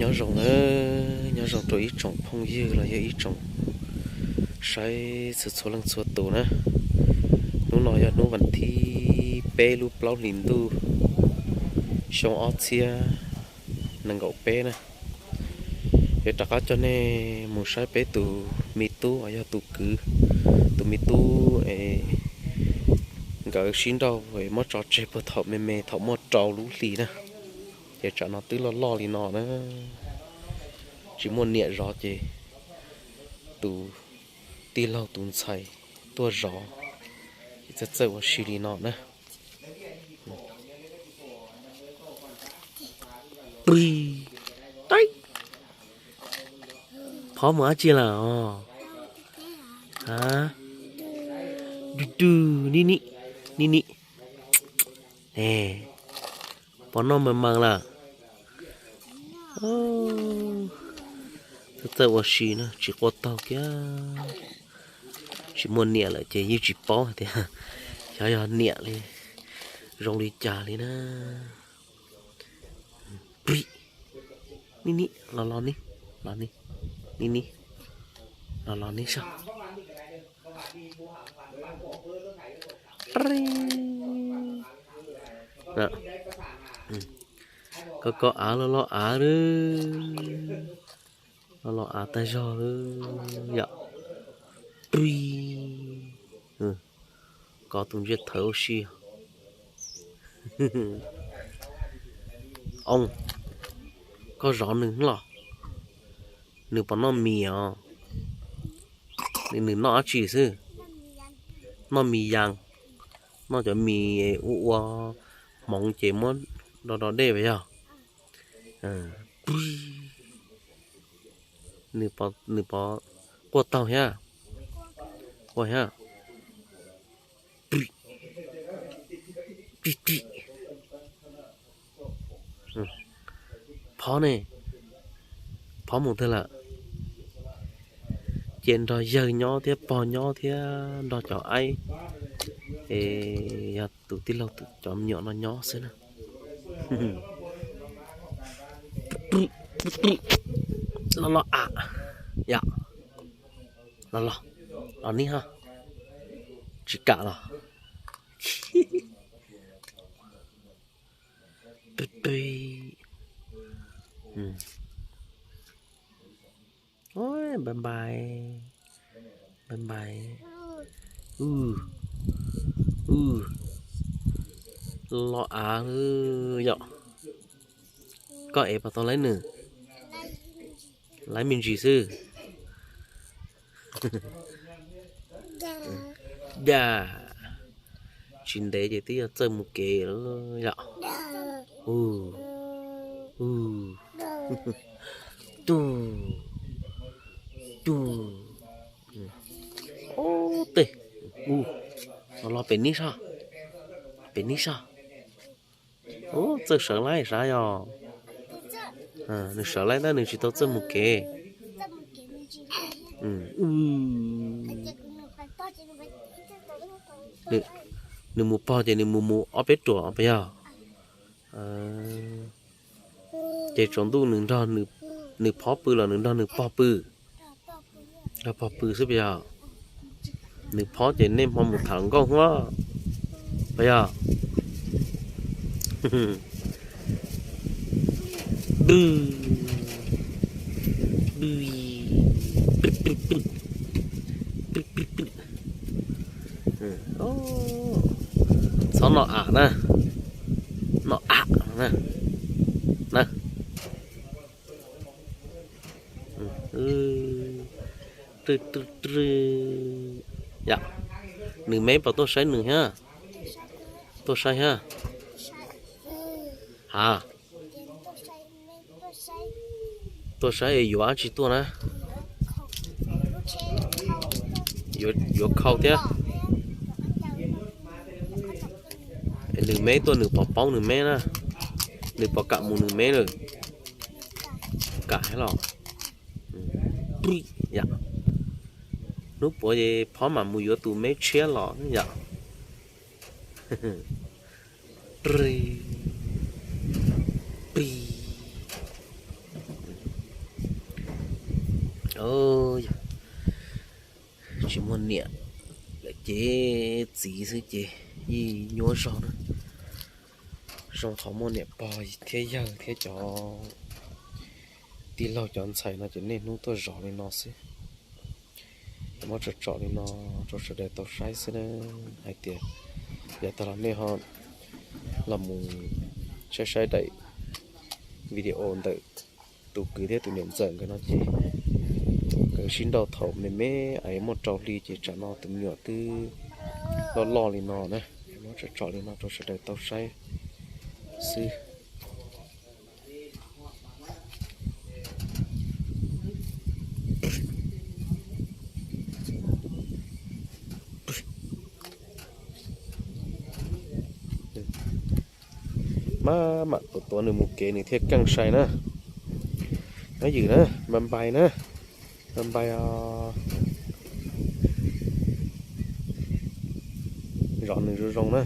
Nyob zoo na, nyob zoo rau ib tsoom phooj ywg los yog ib tsoom saib txhua txhua leej txhua tus na. Hnub no yog hnub vas thib peb lub plaub hlis ntuj xyoo ob txhiab nees nkaum peb na. Yuav rov qab coj nej mus saib peb tus me tub uas yog tus kwv, tus me tub es nkawd sib nrauj es muab tso tseg puag thaum me me thaum muaj rau lub hli na. Ces tsam no twb loj loj li no na, tsis muaj niam zov ces tus tij laug tus ntxhais tuaj zov, ces txawj txawj ua si li no na. Phob mus dab tsi lawm os? Du du, nim nim, nim nim. Pov noj mas mas lawm. Txawj txawj ua si na, tsis quaj taug kiag. Tsis muaj niam lawm ces yeej tsis paub hais tias xyov yog niam li zoo li cas li na. Nim nim, los los nim, los nim, nim nim, los los nim saib. Koj koj av los los av, los los av tag zog yom. Koj tus ntsiab thawv ua si. Oos, koj zov nws los? Nws puas noj mis os? Nws noj dab tsi xwb? Noj mis yas, noj cov mis ua ua hmoov ces muab do do dej puas yog? Nws puas quaj taug thiab? Quaj thiab. Phob ne, phob mus twg lawm? Ces nrog yawg nyob thiab pog nyob thiab nrog cov aib, es yog tus tij laug cov me nyuam no nyob xwb na. Los los av, yom, los los, los nim ho, tsis kam los. Bye bye, bye bye, bye bye. Los av yom. Koj ev puas tau laib nws? Laib me ntsis xwb. Yam, tsis ntev ces twb yuav txawj mus kev lawm yom. Tus, tus, ub tej, los los pem neb soj, pem neb soj. Ub, txawj sawv laib sav yog. Nws sawv laib tab nws tsis tau txawj mus kev. Nws mus pog ces nws mus mus ob peb ruam puas yog? Ces tsaus ntuj nws nrog nws phob pw los nws nrog nws pog pw? Nrog pog pw xwb puas yog? Nws phob ces nej hmo mus tham hluas nkauj hov, puas yog? Txhob noj av na, noj av na. Yom, nws me puas tuaj saib nws thiab? Tuaj saib thiab? Ha, tuaj saib yuav dab tsi tuaj na? Yuav khau thiab. Nws me tuaj nws puas paub nws me na? Nws puas kam mus nws me lawm? Kam thiab los? Hnub puav ces phob mam mus yuav tus me tshiab los yom. Tsis muaj niam lawm ces txiv xwb ces yeej nyuaj zog na. Zoo qhov muaj niam pog thiab yawg thiab cov tij laug cov ntxhais no ces niaj hnub tuaj zov li no xwb. Muab tsom tsom li no rau sawv daws tau saib xwb na, hais tias yav tag los nej ho los mus saib saib daim video ntawm tus kwv thiab tus niam ntxawm nkawd no ces nkawd sib nrauj thaum me me es muaj rau hli ces tsam no tus me nyuam twb loj loj li no na. Muab tsom tsom li no rau sawv daws tau saib xwb. Maj mam tuav tuav nws mus kev nws thiaj keej sai na. Nyob ywm na, npai npai na, npai npai os. Zov nws zoo zoo na.